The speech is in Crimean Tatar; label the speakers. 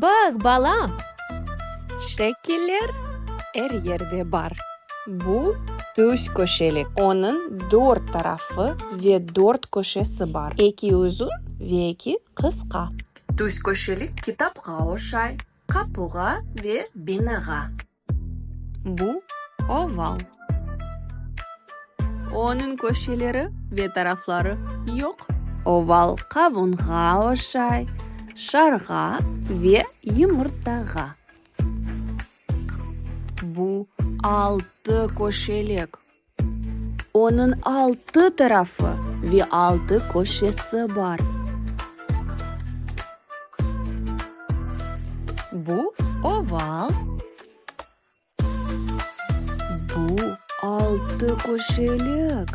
Speaker 1: Baq, balam!
Speaker 2: Şekiller er yerde bar. Bu tüz köşelik. Onıñ dört tarafı ve dört köşesi bar: eki uzun ve eki qısqa.
Speaker 3: Tüz köşelik kitapqa oşay, qapuğa ve binağa.
Speaker 2: Bu oval. Onıñ köşeleri ve tarafları yoq. Oval qavunğa oşay, şarğa ve yımırtağa. Bu altı köşelik. Onıñ altı tarafı ve altı köşesi bar. Bu oval. Bu altı köşelik.